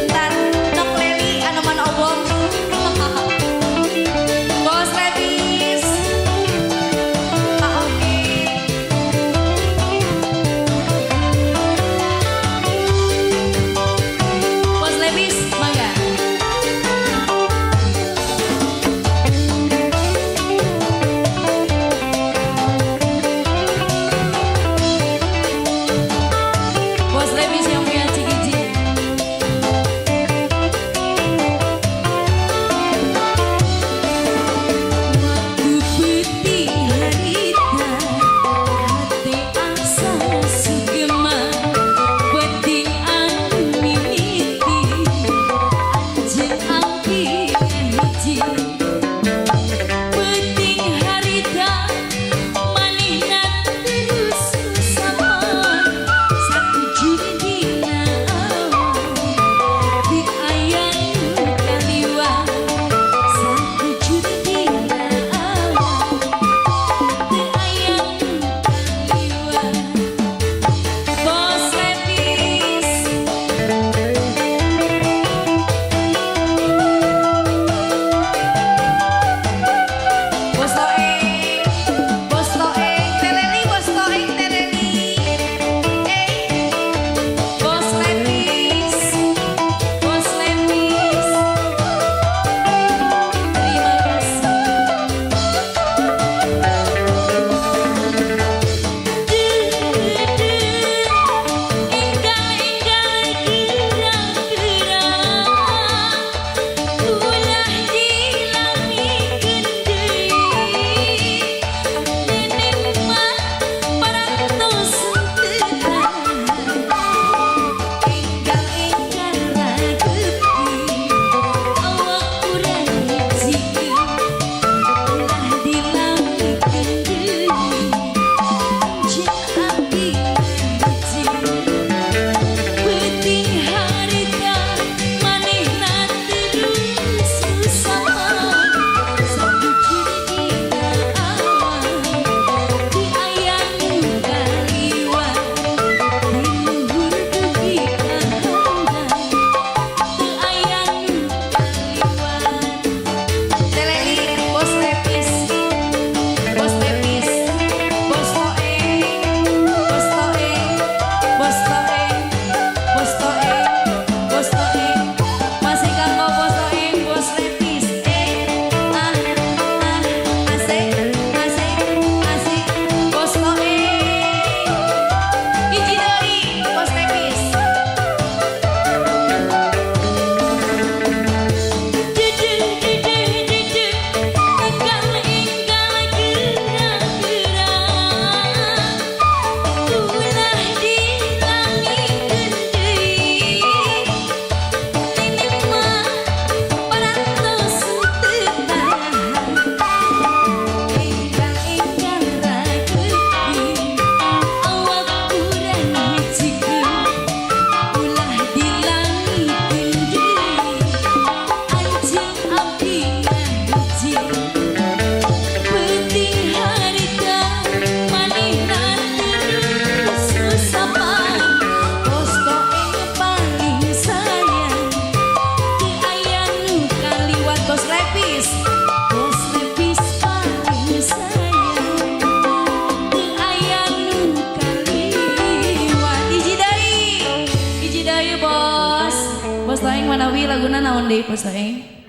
Ntar Nok Leli anu mana obong. Bos Lepis. Pak Oke. Bos Lepis, mangga. Bos Lepis yang punya Cikiji. Waktu putih harita hati asa sugema penting anu mimiti anjeun abdi hiji penting harita manehna terus sama sakujur dina awan di aya nu kaliwat sakujur dina awan teu aya nu kaliwat. Bos Lepis. Bos Toeng, Bos Toeng, Teleli, Bos Toeng, Teleli. Eh, Bos Lepis, Bos Lepis. Terima kasih. Enggal-enggal gerang-gerang ulah dilamikeun deui nenek mah parantos teu tahan enggal-enggal ragepi awak urang hijikeun ulah dilamikeun deui anjeun abdi hiji penting harita manehna terus sama sakujur dina awan teu aya nu kaliwat di luhur dugi ka handap teu aya nu kaliwat. Teleli, Bos Lepis, Bos Lepis, Bos Toeng, Bos Toeng, Bos Toeng, Bos Toeng, Bos Toeng. Masih kanggo Bos Toeng, Bos Lepis. Eh, ah, ah, asik, asik, asik. Bos Toeng. Hiji deui, Bos Lepis. Dedeh, dedeh, dedeh, enggal-enggal gerang-gerang ulah dilamikeun deui nenek mah parantos teu tahan enggal-enggal ragepi awak urang hijikeun ulah dilamikeun deui anjeun abdi ngahiji penting harita manehna terus sama Bos Toeng paling sayang teu aya nu kaliwat. Bos Lepis, Bos Lepis paling sayang teu aya nu kaliwat. Hiji deui, hiji deui, Bos. Bos Toeng manawi laguna naon deui, Bos Toeng?